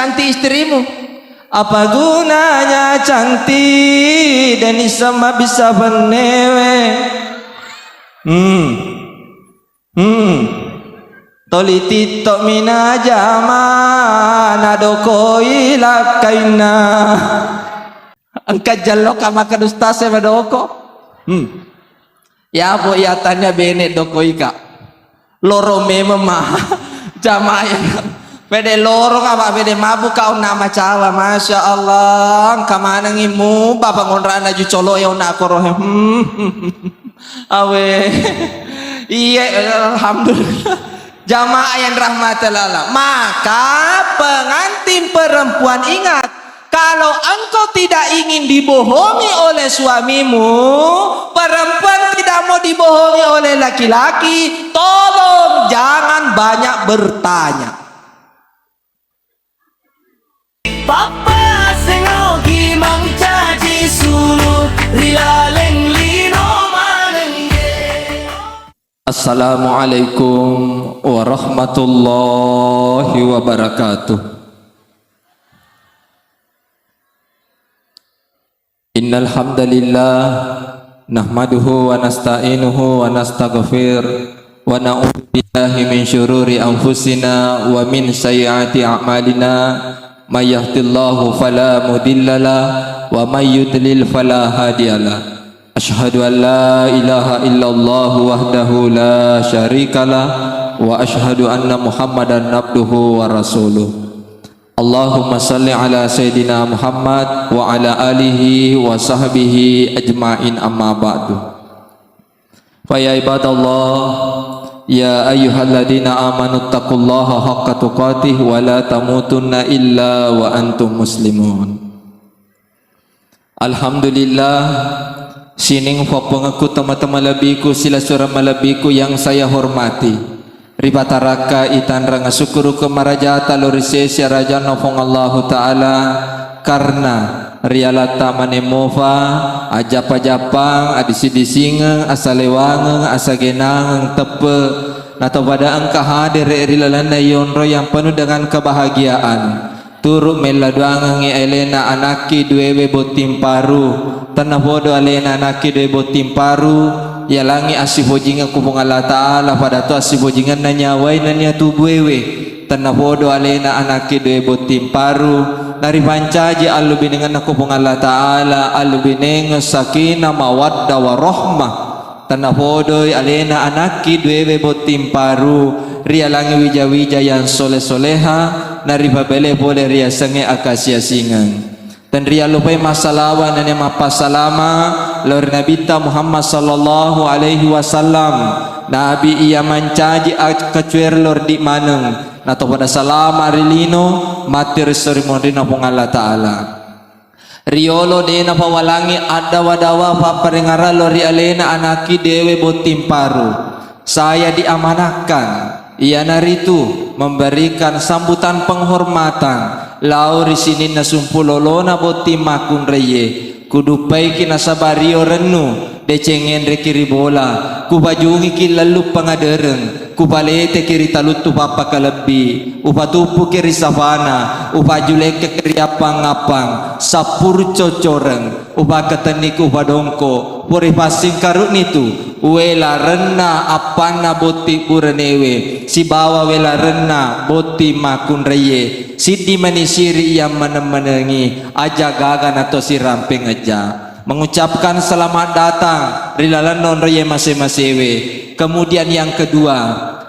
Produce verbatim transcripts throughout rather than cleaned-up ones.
cantik istrimu. Apa gunanya cantik, deni sama bisa benewe. Hmm. Hmm. Toli TikTok mina jama, nadokoi lakkainna. Engka jello ka maka dustase madoko. Hmm. Ya po iya tanya bene dokoi ka. Loro memang ma. Jamaah ya. Pede loro ka, Pak, pede mabuk ka onna macawa. Masya Allah, engka manengi mu, bapak ngonrana ju colo ya onna korohe. Hmm. Awe. Iya, alhamdulillah. Jamaah yang rahmati Allah. Maka pengantin perempuan ingat, kalau engkau tidak ingin dibohongi oleh suamimu, perempuan tidak mau dibohongi oleh laki-laki, tolong jangan banyak bertanya. Pappa sengogi mancaji sulu ri laleng lino manengge. Assalamualaikum warahmatullahi wabarakatuh. Innal hamdalillah, nahmaduhu wa nasta'inuhu wa nastaghfir, wa na'udzu billahi min syururi anfusina wa min sayyiati a'malina. May yahdillahu fala mudhillalah, wa may yudlil fala hadiyalah. Asyhadu an la ilaha illallah wahdahu la syarikalah, wa asyhadu anna Muhammadan abduhu wa rasuluh. Allahumma salli ala Sayyidina Muhammad wa ala alihi wa sahbihi ajma'in, amma ba'du. Fa ya ibadallah, ya ayyuhalladzina amanu taqullaha haqqa tuqatih wa la tamutunna illa wa antum muslimun. Alhamdulillah, sining fappongekku, tama-tama lebbiku, sila surang malebbiku yang saya hormati. Ripatarakka itanrang asukkuruku marajata lo ri sesi arajanna Puang Allahu Ta'ala, karena rialatta manemmofa, ajappa-jappang, adisi-disingeng, asalewangeng, asagenangeng, teppe, nato pada engka hadere ri lalenna yonro yang penuh dengan kebahagiaan. Turu mella duangengngi alena anakki duewe botting paru. Tennapodo alena anakki duewe botting paru, yalangngi assipojingeng ku Puang Allah Ta'ala, pada to assipojengenna nyawai nennia tubuewe. Tennapodo alena anakki duewe botting paru, naripancaji allubinengenna ku Puang Allah Ta'ala, allubinengeng sakinah, mawaddah, warahmah. Tennapodoi alena anakki duewe botting paru, rialangi wija-wija yang sole-soleha, naripabele pole riasengnge akasiasingeng. Tenriallupai massalawa nennia mappassalama lao ri Nabitta Muhammad sallallahu alaihi wasallam, Nabi iya mancaji akkacuere lao ri di maneng, natopada salama ri lino, matti ri esso ri monrinna Puang Allah Ta'ala. Riolo de napawalangi addawa-dawa papparengngerang lao ri alena anakki duewe botting paru. Saya diamanahkan, iyanaritu memberikan sambutan penghormatan lao ri sininna sumpulolona botting makkunraie. Kuduppaiki nasaba rio rennu, deceng enreki ri bola, kupajungiki lellung pangadereng, kupaleteki ri taluttu pappakalebbi, upatuppuki ri safana, upajulekkeki ri appang-appang, sappuru coccoreng, upakatenniki upadongko, pura ipassingkaru'nitu, welarenna appanna botting buranewe, sibawa welarenna botting makkunraie, siddi manisiri iya maneng-manengi, aja gaga nato sirampeng aja. Mengucapkan selamat datang ri lalenna onroie mase-masewe. Kemudian yang kedua,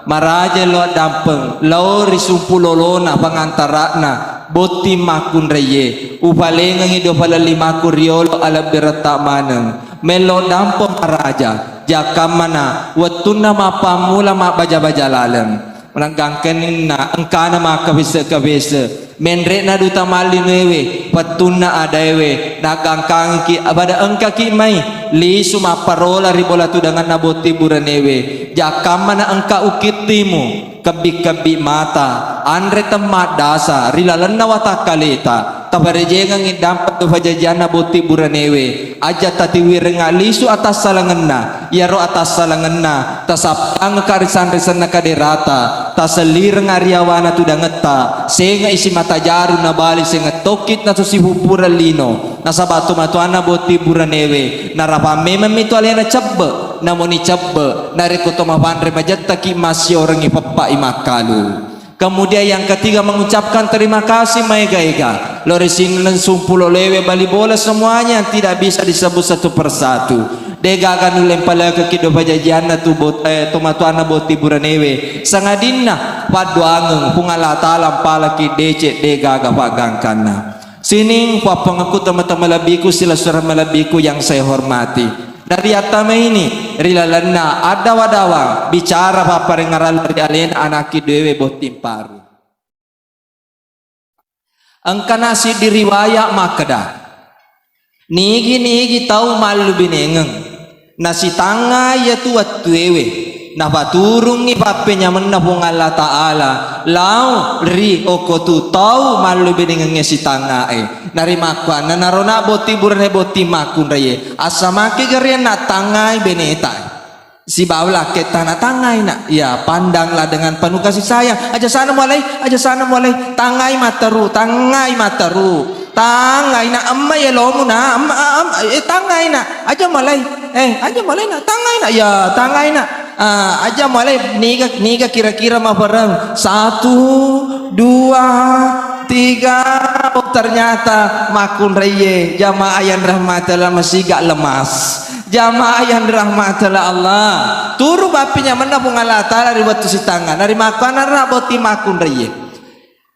maraja lo addampeng lao ri sumpulolona pangantara'na botting makkunraie. Upalengengi dua palellimakku riolo alebbiretta maneng. Mello dampeng maraja, jakkammana wettunna mappammula mabbaja-baja laleng. Naggangkanna engkana makkafese-kafese. Menre'na duta mallinuewe, pettunna adaewe, naggangkangki, pada engkaki mai lisu mapparola ri bola tudangenna botting buranewe. Jakkammana engka ukittimu, kebbi-kebbi mata, anre temmaddasa ri lalenna watakkaleta. Taparejengengngi dampa tu pajajianna botting buranewe. Aja tatiwireng lisu atassalangenna. Iyaro atassalangenna tasappangeka ri sanre-sanna kaderata, tasellireng ariawana tudangetta, senge'i simata jaru nabali sengeng tokki nato sipuppureng lino. Nasaba tomatoanna botting buranewe, narapang mememmi tu alena cebbe, namuni cebbe, narekko to mapanre majettaki massiorengngi peppa'i makkalu. Kemudian yang ketiga, mengucapkan terima kasih maega-ega lao ri sininna sumpulo lewe bali bola semuanya yang tidak bisa disebut satu persatu. Degaga nulle mpalekekki do pajajianna tu bot-, eh, tomatoanna botting buranewe, sangadinna paddoangeng Puang Allah Ta'ala mpalaki deceng degaga paggangkanna. Sining, pappangekku, tama-tama malebbiku, silessureng malebbiku yang saya hormati. Nariattamaini ri lalenna addawa-dawang bicara papparengngerang ri alena anakki duewe botting paru. Engkana siddi riwaya makkeda, nigi-nigi tau mallubinengeng, nasitangnga iyatu wettuewe, napaturungngi pappenyamenna Puang Allah Ta'ala lao ri okko tu tau mallubinengengnge sitangngae. Narimakkuannanaro na botting burane botting makkunraie, assamaki gerianna tangngai beneta. Sibawa lakketta natangngai na. Ya, pandanglah dengan penuh kasih sayang. Aja sana mulai, aja sana mulai. Tangngai matteru, tangngai matteru. Tangngai na, emma ya lomu na, emma, em-, eh, tangngai na. Aja mulai. Eh, aja mulai na, tangngai na. Ya, tangngai na. Ah, aja mulai, niga, niga kira-kira mapereng. Satu, dua, tiga. Oh, ternyata makkunraie jamaah yang rahmati Allah masih gak lemas. Jamaah yang dirahmati oleh Allah, turu bappinya menna Puang Allah Ta'ala ri wettu sitangnga, narimakkuannanaro botting makkunraie.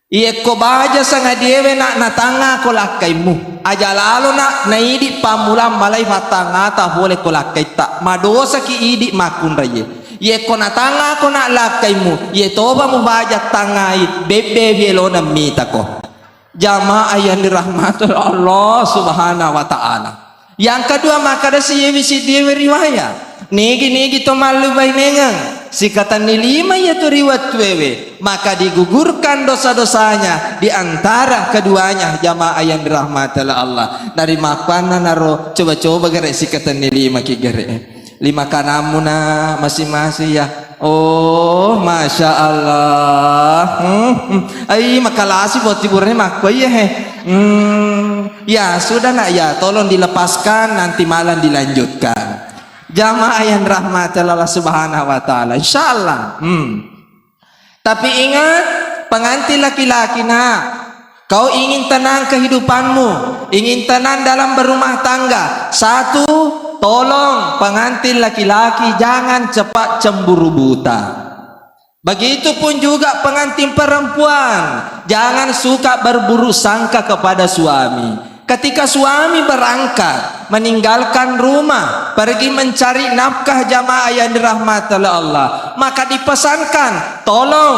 Iyekko baja sangadiewe na, natangngako lakkaimu. Aja lalo na, naidi pammulang malai fattangngata pole ko lakkaitta. Madosaki idi makkunraie. Iyekko natangngako na lakkaimu, iye toba mubaja tangngai, bebbe bielona mitako. Jamaah yang dirahmati oleh Allah Subhanahu wa Ta'ala. Yang kedua, makkeda si yewi siddiewe riwaya. Nigi-nigi to mallubainengeng, sikatenni lima iyatu ri wettuewe, maka digugurkan dosa-dosanya di antara keduanya, jamaah yang dirahmati oleh Allah. Narimakkuannanaro, coba-coba gere sikatenni lima ki gere. Lima kanammu na masing-masing ya. Oh, masya Allah. Hmm, hmm. Ai, makalasi botting burane makko iye he. Hmm, ya sudah nak ya, tolong dilepaskan, nanti malam dilanjutkan. Jamaah yang rahmati Allah Subhanahu wa Ta'ala. Insya Allah. Hmm. Tapi ingat, pengantin laki-laki, nak, kau ingin tenang kehidupanmu, ingin tenang dalam berumah tangga, satu, tolong pengantin laki-laki jangan cepat cemburu buta. Begitupun juga pengantin perempuan, jangan suka berburuk sangka kepada suami. Ketika suami berangkat, meninggalkan rumah, pergi mencari nafkah, jamaah yang dirahmati oleh Allah, maka dipesankan, tolong,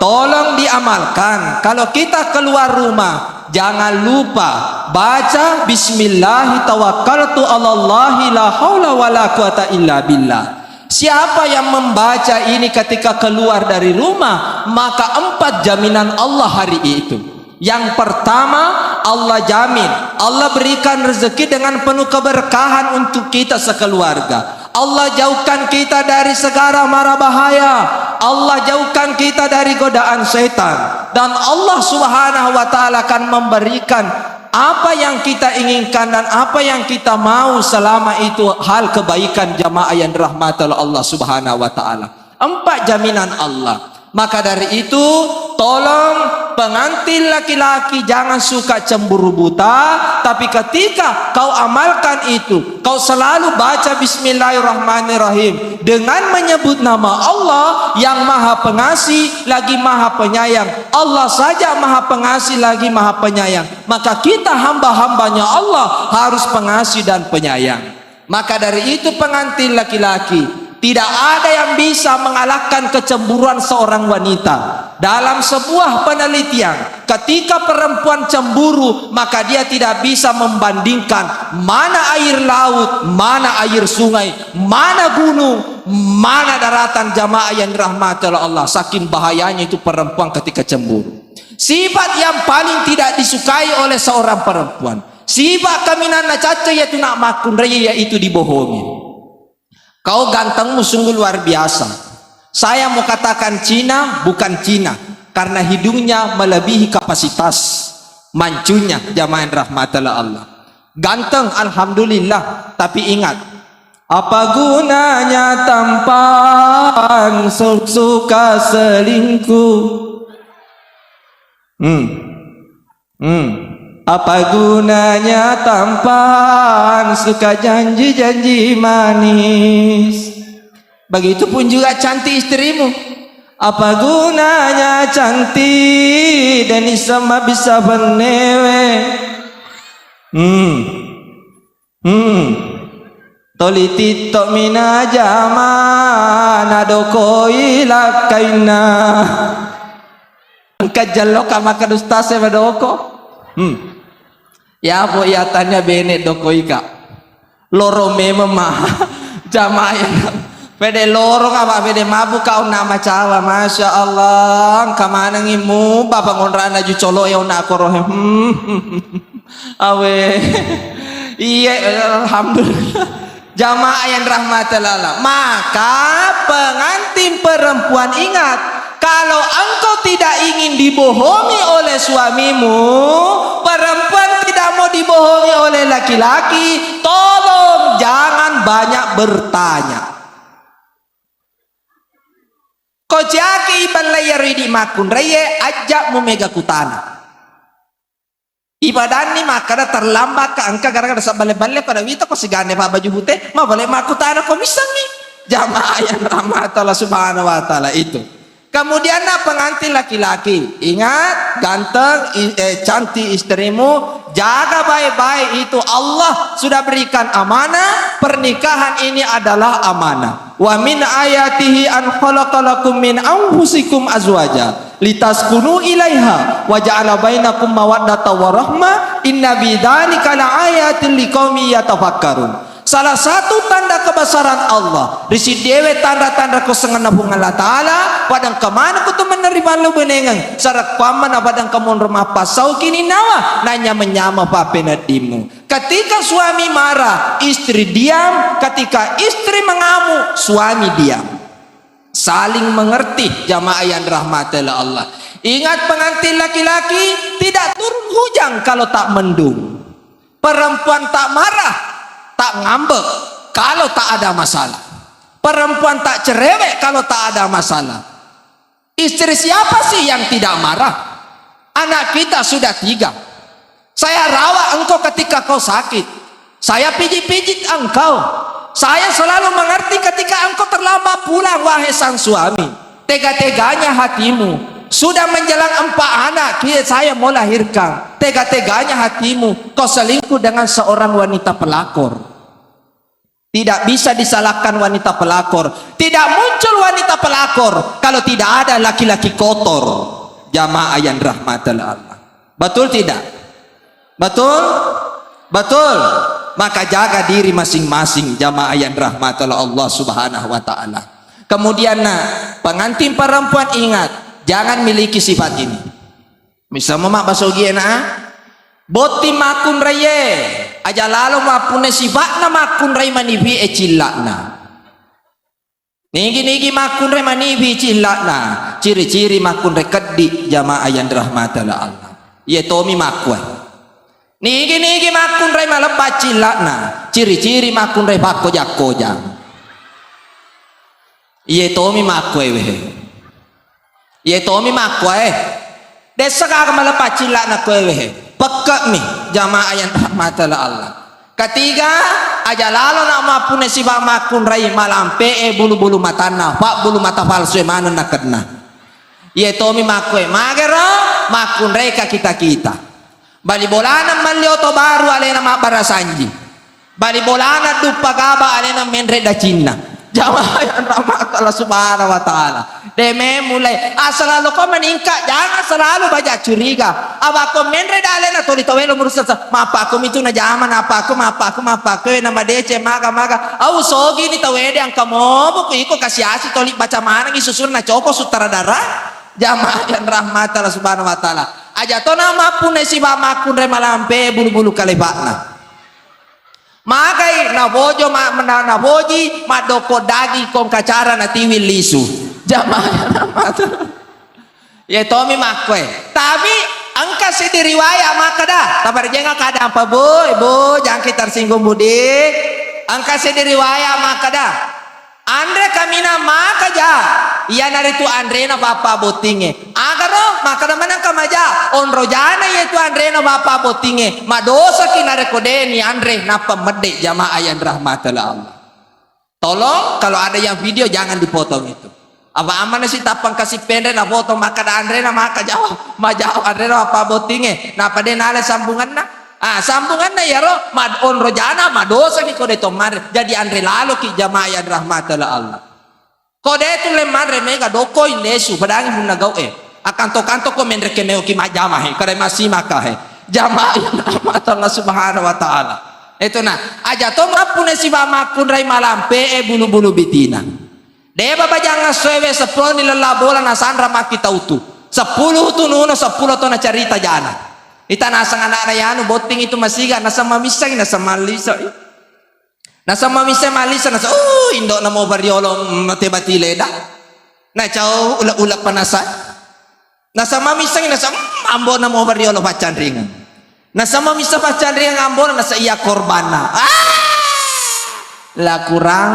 tolong diamalkan. Kalau kita keluar rumah, jangan lupa baca, "Bismillahi tawakkaltu alallahi la haula wala quwata illa billah." Siapa yang membaca ini ketika keluar dari rumah, maka empat jaminan Allah hari itu. Yang pertama, Allah jamin, Allah berikan rezeki dengan penuh keberkahan untuk kita sekeluarga. Allah jauhkan kita dari segala mara bahaya. Allah jauhkan kita dari godaan setan. Dan Allah Subhanahu wa Ta'ala akan memberikan apa yang kita inginkan dan apa yang kita mau selama itu hal kebaikan, jamaah yang dirahmati oleh Allah Subhanahu wa Ta'ala. Empat jaminan Allah. Maka dari itu, tolong pengantin laki-laki jangan suka cemburu buta, tapi ketika kau amalkan itu, kau selalu baca bismillahirrahmanirrahim dengan menyebut nama Allah yang Maha Pengasih lagi Maha Penyayang. Allah saja Maha Pengasih lagi Maha Penyayang. Maka kita hamba-hambanya Allah harus pengasih dan penyayang. Maka dari itu pengantin laki-laki, tidak ada yang bisa mengalahkan kecemburuan seorang wanita. Dalam sebuah penelitian, ketika perempuan cemburu, maka dia tidak bisa membandingkan mana air laut, mana air sungai, mana gunung, mana daratan, jamaah yang dirahmati oleh Allah. Saking bahayanya itu perempuan ketika cemburu. Sifat yang paling tidak disukai oleh seorang perempuan. Sifat kaminanna cacca yaitu nak makkunrai, yaitu dibohongi. Kau gantengmu sungguh luar biasa. Saya mau katakan Cina bukan Cina karena hidungnya melebihi kapasitas mancunya, jamaah yang rahmatullah Allah. Ganteng, alhamdulillah, tapi ingat, apa gunanya tampan su-, suka selingkuh? Hmm. Hmm. Apa gunanya tampan suka janji-janji manis? Begitupun juga cantik istrimu. Apa gunanya cantik dan isama bisa benewe? Hmm. Hmm. Toli TikTok mina jama nadokoi lakkainna. Engka jello ka maka ustaz e madoko. Hmm. Ya po iya tanya bene dokoi ka. Loro memang ma. Jamaah ya. Pede loro ka, Pak, pede mabuk ka onna macawa. Masya Allah, engka manengi mu bapak ngonrana ju colo e onna korohe. Hmm. Awe. Iya, alhamdulillah. Jamaah yang rahmati Allah. Maka pengantin perempuan ingat, kalau engkau tidak ingin dibohongi oleh suamimu, perempuan tidak mau dibohongi oleh laki-laki, tolong jangan banyak bertanya. Ko ciaki iballai iyaro idi makkunraie, ajja mumega kutana. Ipadanni makkada terlambat ka engka gara-gara sabballe-balle ko da wita ko sigande pa baju pute, ma bale makkutana ko missengngi. Jamaah yang rahmat Allah Subhanahu wa Ta'ala itu. Kemudian na pengantin laki-laki, ingat, ganteng, i-, eh, cantik istrimu, jaga baik-baik itu. Allah sudah berikan amanah, pernikahan ini adalah amanah. Wa min ayatihi an khalaqa lakum min anfusikum azwaja litaskunu ilaiha wa ja'ala bainakum mawaddata wa rahma inna fi dzalika laayatin liqaumin yatafakkarun. Salah satu tanda kebesaran Allah, risiddiewe tanra-tanra kosengenna Puang Allah Ta'ala, padang kemana kutu menerima lu benengeng, sarekkuamma na padang kemonro mappasau kini nawa, nanya menyama papeneddimu. Ketika suami marah, istri diam. Ketika istri mengamuk, suami diam. Saling mengerti, jamaah yang dirahmati oleh Allah. Ingat, pengantin laki-laki, tidak turun hujan kalau tak mendung. Perempuan tak marah, tak ngambek kalau tak ada masalah. Perempuan tak cerewet kalau tak ada masalah. Istri siapa sih yang tidak marah? Anak kita sudah tiga. Saya rawat engkau ketika kau sakit. Saya pijit-pijit engkau. Saya selalu mengerti ketika engkau terlambat pulang, wahai sang suami. Tega-teganya hatimu. Sudah menjelang empat anak, ki-, saya mau lahirkan. Tega-teganya hatimu. Kau selingkuh dengan seorang wanita pelakor. Tidak bisa disalahkan wanita pelakor. Tidak muncul wanita pelakor kalau tidak ada laki-laki kotor. Jamaah yang dirahmati Allah. Betul tidak? Betul? Betul. Maka jaga diri masing-masing, jamaah yang dirahmati Allah Subhanahu wa Ta'ala. Kemudian, nah, pengantin perempuan, ingat, jangan miliki sifat ini. Misalnya, mak, basogi enak, ah? Botting makkunraie, aja lalo mappunna sifa'na makkunrai manifi e cilla'na. Nigi-nigi makkunrai manifi cilla'na, ciri-ciri makkunrai keddi, jamaah yang dirahmati oleh Allah. Iye tomi makkue. Nigi-nigi makkunrai malebba cilla'na, ciri-ciri makkunrai pakkoja-koja. Iye tomi makkue wehe. Iye tomi makkue. Dessa gaga malebba cilla'na kue wehe. Pekke'mi, jamaah yang dirahmati oleh Allah. Ketiga, aja lalo na mappunna sifa makkunrai malampe e bulu-bulu matanna, fa bulu mata palsu e maneng nakenna. Iye tomi makkue, magero makkunrai ka kita-kita. Bali bolana malli oto baru alena mabbarasanji. Bali bolana duppa gaba alena menre dacinna. Jamaah yang dirahmati Allah Subhanahu wa Ta'ala. Deme mulai. Asal lo ko meningkat, jangan selalu banyak curiga. Apa ko menre da alena toli tawelo merusak sa-, mapakko mitu na jama, napakko, mapakko, mapakko, na madece, maga, maga. Au sogi ni tawede angka mobo, ku iko kasi-asi toli baca manengi susunna coko sutradara. Jamaah yang dirahmati Allah Subhanahu wa Ta'ala. Aja tona mappunai siba makkunrai malampe bulu-bulu kaleba'na. Magai nafojo ma-, na-, nafoji maddokko daging kongkacara natiwi lisu. Jamaah. Iya tomi makkoe. Tapi engka seddi riwayat makkeda, tabarjengka kada apa, Bu, Bu, jangki tersinggung, Budi. Engka seddi riwayat makkeda, anre kaminang maka ja, iyanaritu anrena bappa bottingnge. Agaro, makkeda manengka maja, onro jana iyatu anrena bappa bottingnge. Madosaki narekko de ni anre, nappa medde jamaah yang rahmati Allah. Tolong, kalau ada yang video, jangan dipotong itu. Apa amanna si tappang kasi penre na foto makkeda anrena maka jawab, majawab anrena apa bottingnge. Napa de nala sambunganna? Ah, sambunganna iyaro mad-, onro jana madosa ki ko de to manre. Jadi anre lalo ki jamaah yang rahmati Allah. Ko de tu le manre mega dokoi lesu, padangi munna gau e. Akanto-kanto ko menre ke meo ki majjama he, kada masih maka he. Jamaah yang rahmati Allah Subhanahu wa Ta'ala. Itu nah, aja to mappune siba makkunrai malampe e bulu-bulu bitina. Deba bajang essoewe seppulo ni lella bola nasanra makki tautu. Seppulo tu nuno, seppulo to nacarita jana. Ita nasang anakna yanu botting itu masiga, nasang mamissangi, nasang mallisoi. Nasang mamissangi, mallisoi, nasang, "Uh, indokna mopa riolo, mm, mate bati leda." Nacau ula-ula panasa. Nasang mamissangi, nasang, mm, ambona mopa riolo paccanringan. Nasaba missa paccanriang ambona, nasa iya korbanna. Ah! La kurang.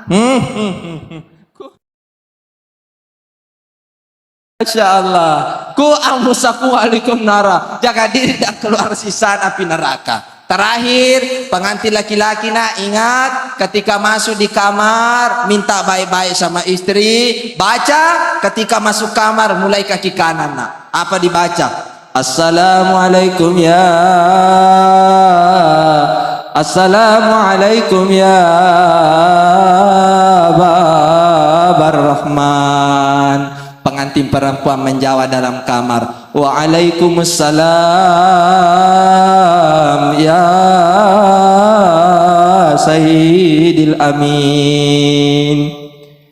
Hmm, hmm, hmm, hmm. Masya Allah. Ku anfusakum wa ahlikum nara. Jaga diri dan keluarga sisa api neraka. Terakhir, pengantin laki-laki, nak, ingat, ketika masuk di kamar, minta baik-baik sama istri. Baca, ketika masuk kamar, mulai kaki kanan, nak. Apa dibaca? Assalamualaikum ya, assalamualaikum ya Babar Rahman. Pengantin perempuan menjawab dalam kamar, "Waalaikumsalam ya Sayyidil Amin."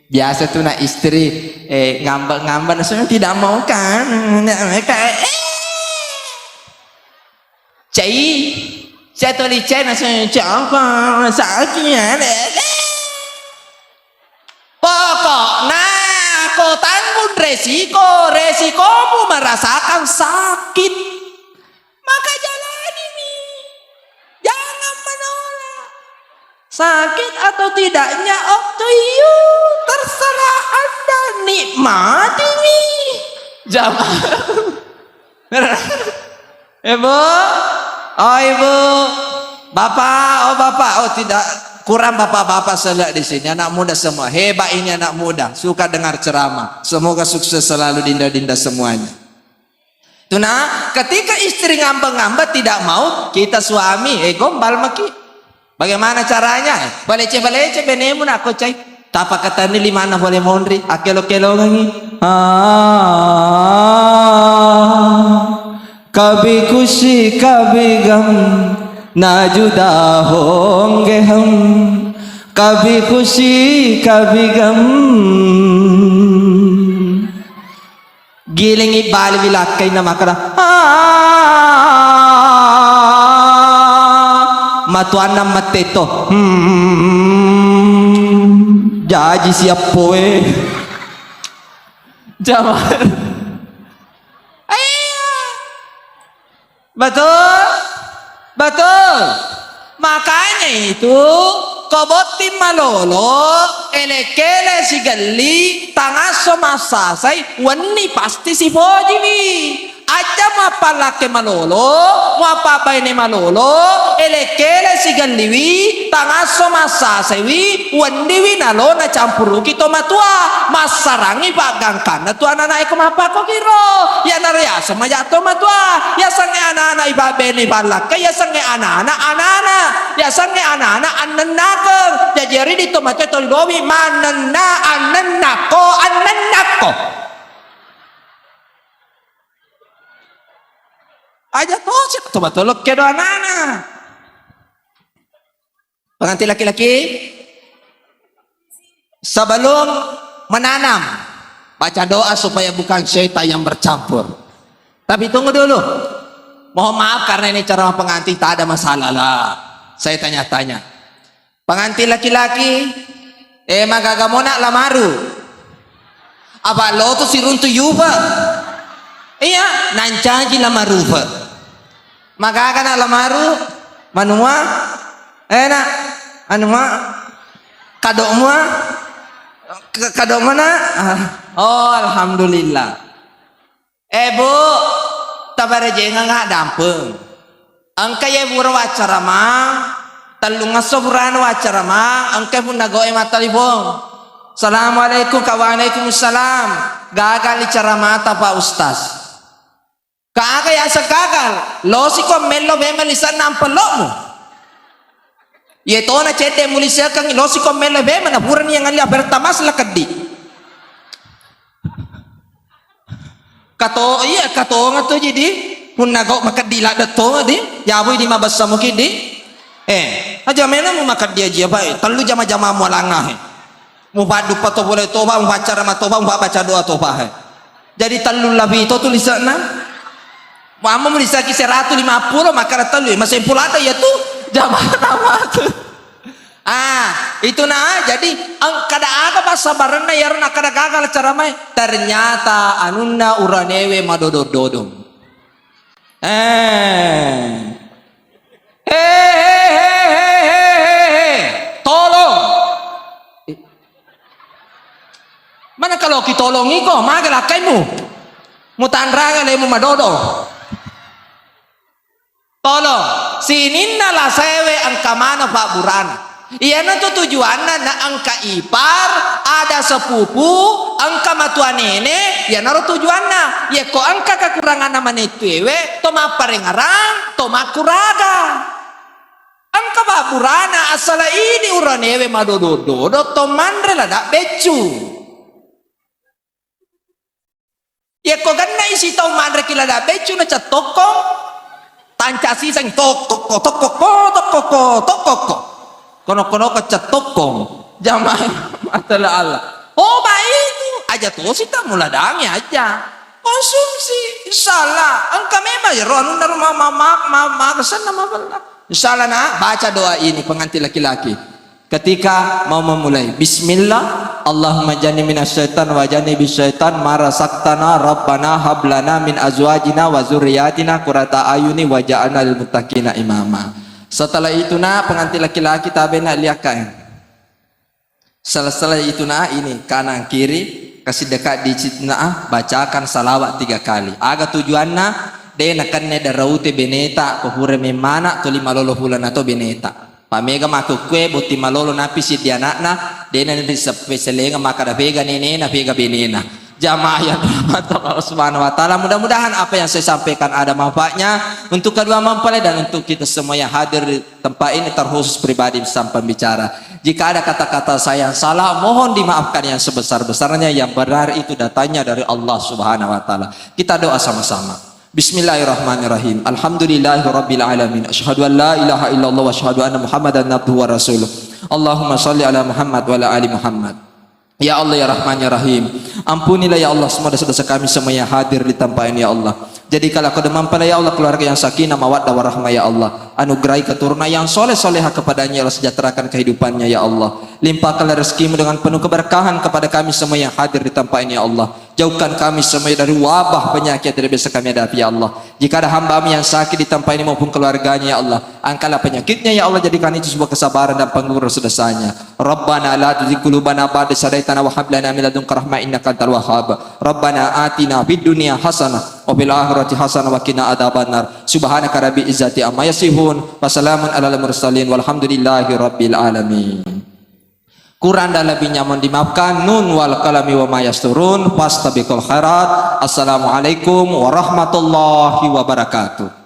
Biasa tu nak istri, eh, ngambek-ngambek, naseng, "Tidak mau kan? Tidak mau kan?" Eh. Cai, saya toli cai, naseng, "Cakap, sakit ya, Dek." Pokokna ko tanggung resiko, resikomu merasakan sakit. Maka jalani mi. Jangan menolak. Sakit atau tidaknya up to you. Terserah Anda, nikmati mi. Jamaah. Ibu, oh Ibu, Bapak, oh Bapak, oh tidak kurang Bapak-bapak selek di sini, anak muda semua. Hebat ini anak muda, suka dengar ceramah. Semoga sukses selalu dinda-dinda semuanya. Tuna, ketika istri ngambek-ngambek tidak mau, kita suami, eh, gombal maki. Bagaimana caranya? Eh, balece-balece benemu nak kocai. Tapakatani limanna pole monri, akkelo-kelongengi. Ah, kabi kusi kabi gam, najuda hongge ham. Kabi kusi kabi gam. Gilingi baliwi lakkainna makkeda, "Ah, matuanna metteto." Hmm, jaji siappoe. Jamaah. Iya. Betul? Betul. Makanya itu, ko botting malolo, ele-kele sigelli, tangasso massasai, wenni pasti sipojiwi. Aja muappallakke malolo, muappabaine malolo, ele-kele sigelliwi, tangasso massasaiwi, wenniwi nalo nacampuruki to matua, massarangi paggangkanna tu ananae ko mappakkokiro. Iyanaro yaseng maja to matua, yasengnge anana ipabbene pallakka, yasengnge anana anana, yasengnge anana annennakeng. Jaji ri di to matua to ribowi manenna, annennakko, annennakko. Aja tosi to matua lokkedo anana. Pengantin laki-laki, sebelum menanam, baca doa supaya bukan syaitan yang bercampur. Tapi tunggu dulu. Mohon maaf karena ini ceramah pengantin, tak ada masalah lah. Saya tanya-tanya. Pengantin laki-laki, eh, magaga mona lamaru. Apa lo tu siruntu yupa? Iya, nancaji lamarupa. Magaga na lamaru, manua, eh, nak, anua, kado mua, k-, kado mana? Ah, oh, alhamdulillah. Eh, Bu, tabarejengeng dampeng. Engka ye pura waccaramang, tellungesso purana waccaramang, engka punna goe mattalipong. Assalamualaikum, ka waalaikumsalam. Gagal li caramata, Pak Ustaz. Kaga yaseng gagal? Losiko mello memang lise'na ampello'mu. Ye tona cedde mulisekeng, losiko mello memang na purani yang ngalli pertama sila keddi. Kato, iya, katonga tu jadi punna gau makeddi ladde tonga di, jabui di mabessa muki di. Eh, aja mena mu makeddi aja, Pak, eh. Tellu jama-jama mualangnga, eh. Mu paddu pato pole toba, mu paccara ma toba, mu baca doa toba, eh. Jadi tellu lapi to tulisanna. Mu amma mu lisaki seratu lima puluh, maka ada tellu, eh. Masih pula ada ya tu jamaah nama tu. Ah, itu na, jadi, eng-, kada aga passabarenna iyaro nakkada gagal caramae. Ternyata anunna uranewe madodong-dodong. Eh. Eh, he, he, he, he, he, he. Tolong. Eh. Mana kalau kitolongi ko, maga lakkaimu? Mutanranga lemu madodong. Tolong, sininna lasewe engka maneng pabburana. Iyanatu tujuanna na engka ipar, ada sepupu, engka matua nene, iyanaro tujuanna. Yekko engka kekuranganna manettuewe, to mapparengngerang, to makkuraga. Engka pabburana, asala idi uranewe madodo-dodo, to manre lada beccu. Yekko gennai sitau manreki lada beccu na cettokkong, tanca siseng tokkokko, tokkokko, tokkokko, tokkokko. Kono-kono ko cettokkong. Jamaah matala Allah. Oh, baik itu. Aja tosi tak muladangi aja. Konsumsi. Insyaallah. Engka memang ya roh anunna rumah mama, mama, kesanna mabella. Insyaallah nak, baca doa ini pengantin laki-laki. Ketika mau memulai, Bismillah, Allahumma janni minasyaitan wa janni bisyaitan ma razaqtana, Rabbana hablana min azwajina wa zurriyatina qurrata ayuni waja'alna lil muttaqina imama. Setelah itu nak, pengantin laki-laki tabe nak liakkaen. Setelah itu nak, ini kanan kiri, kasih dekat di situ nak, bacakan salawat tiga kali. Aga tujuanna, de nakenne daraute beneta, ko pura memmana, toli malolo pulana to beneta. Pamega makkukkue botting malolo napi siddi anakna, dena riselenga makkada pega nenena, pega benena. Jamaah yang dirahmati Allah Subhanahu wa Ta'ala, mudah-mudahan apa yang saya sampaikan ada manfaatnya untuk kedua mempelai dan untuk kita semua yang hadir di tempat ini, terkhusus pribadi sang pembicara. Jika ada kata-kata saya yang salah, mohon dimaafkan yang sebesar-besarnya, yang benar itu datangnya dari Allah Subhanahu wa Ta'ala. Kita doa sama-sama. Bismillahirrahmanirrahim. Alhamdulillahirabbil alamin. Asyhadu an la ilaha illallah wa asyhadu anna Muhammadan abduhu wa rasuluh. Allahumma shalli ala Muhammad wa ala ali Muhammad. Ya Allah, ya Rahman, ya Rahim. Ampunilah, ya Allah, semua dosa-dosa kami semua yang hadir di tempat ini, ya Allah. Jadikanlah kau mempelai, ya Allah, keluarga yang sakinah, mawaddah, warahmah, ya Allah. Anugerahi keturunan yang soleh-solehah kepadanya, ya Allah, sejahterakan kehidupannya, ya Allah. Limpahkanlah rezekimu dengan penuh keberkahan kepada kami semua yang hadir di tempat ini, ya Allah. Jauhkan kami semua dari wabah penyakit yang tidak biasa kami hadapi, ya Allah. Jika ada hamba-Mu yang sakit di tempat ini maupun keluarganya, ya Allah, angkatlah penyakitnya, ya Allah, jadikan itu sebuah kesabaran dan pengampun dosanya. Rabbana la tuzigh qulubana ba'da idh hadaitana wa hab lana min ladunka rahmah innaka antal wahhab. Rabbana atina fid dunya hasanah wa fil akhirati hasanah wa qina adzabannar. Subhanaka rabbil izzati amma yasifun. Wa salamun alal mursalin walhamdulillahi rabbil alamin. Kurang dan lebihnya mohon dimaafkan. Nun wal qalami wa ma yasturun. Fastabiqul khairat. Assalamualaikum warahmatullahi wabarakatuh.